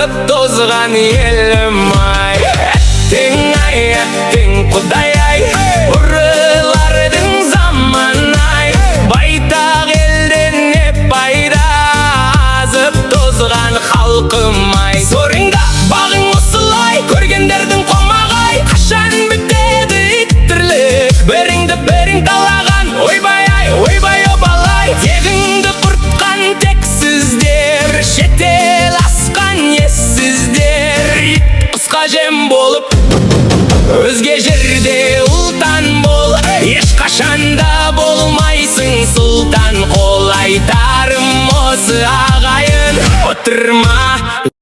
Азып тозған елім ай. Әттең ай, әттең, құдай ай, ұрылардың заман ай. Байтақ елден не пайда, азып тозған халқым ай? Сорыңда бағың осылай, көргендердің қомағай. Қашан бітеді ит тірлік, біріңді бірің талаған? Ойбай ай, ойбай, обалай. Тегіңді құртқан тексіздер, шетел асқан ессіздер. Ит құсқа жем болып, өзге жерде ұлтан бол, ешқашанда болмайсың сұлтан. Қол айтарым осы, ағайын, отырма.